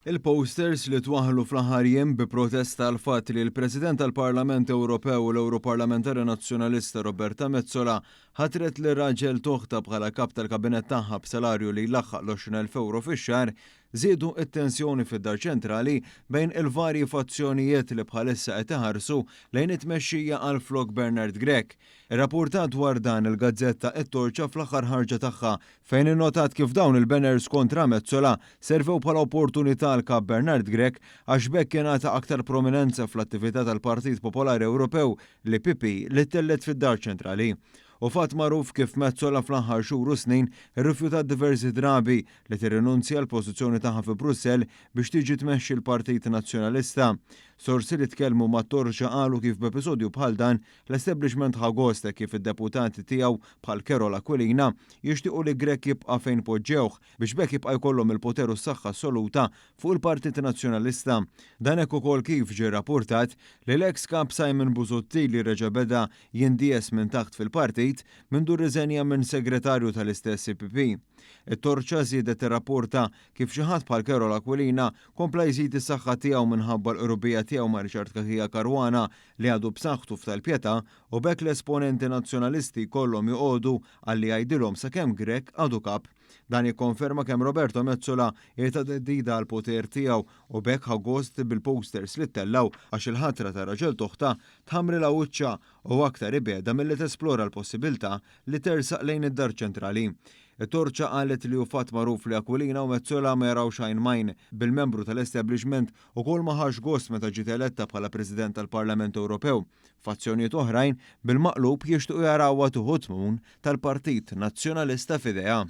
Il-posters li twaħħlu fl-aħħar jiem bi protesta għall-fatt li l-President tal-Parlament Ewropew u l-Ewroparlamentari Nazzjonalista Roberta Metsola ħatret lil raġel t'oħtha bħala kap tal-kabinett tagħha b'salarju li jlaħħaq l-20,000 ewro fix-xahar żiedu t-tensjoni fid-Dar Ċentrali bejn il-varji fazzjonijiet li bħalissa qed iħarsu lejn it-tmexxija għal flok Bernard Grech. Irrappurtat dwar dan il-gazzetta It-Torċa fl-aħħar ħarġa tagħha fejn innotat kif dawn il-banners kontra Metsola servew bħala opportunità għall-Kap Bernard Grech għax b'hekk ingħata aktar prominenza fl-attività tal-Partit Popolari Ewropew, l-EPP, li ttellgħet fid-Dar Ċentrali. Hu fatt magħruf kif Metsola fl-aħħar xhur u snin irrifjutat diversi drabi li tirrinunzja l-pożizzjoni tagħha fi Brussell biex tiġi tmexxi l-Partit Nazzjonalista. Sorsi li tkellmu mat-Torċa qalu kif b'episodju bħal dan l-establishment ħa gost hekk kif id-deputati tiegħu bħal Karol Aquilina jixtiequ li Grech jibqa' fejn poġġewh biex b'hekk jibqa' jkollhom il-poter u s-saħħa assoluta fuq il-Partit Nazzjonalista. Dan hekk ukoll kif ġie rrappurtat li l-eks Kap Simon Busuttil li reġa' beda jindies minn taħt fil-partit mindu rriżenja minn segretarju tal-istess EPP. It-Torċa żiedet tirrapporta kif xi ħadd bħal Karol Aquilina kompla jżid is-saħħa tiegħu minħabba l-qrubija tiegħu ma' Richard Cachia Caruana li għadu b'saħħtu f'Tal-Pietà u b'hekk l-esponenti Nazzjonalisti jkollhom joqogħdu għal li jgħidilhom sakemm Grech għadu kap. Dan jikkonferma kemm Roberto Metsola hi ta' theddida għall-poter tiegħu u b'hekk ħa gost bil-posters li ttellgħu għax il-ħatra ta' raġel t'oħtha tħammrilha wiċċha u aktar ibegħda milli tesplora l-possibilità li tersaq lejn id-Dar Ċentrali. It-Torċa qalet li hu fatt magħruf li Aquilina u Metsola ma jarawx għajn m'għajn, bil-membru tal-establishment ukoll ma ħax gost meta ġiet eletta bħala President tal-Parlament Ewropew. Fazzjonijiet oħrajn, bil-maqlub jixtiequ jarawha tieħu t-tmun tal-Partit Nazzjonalista f'idejha.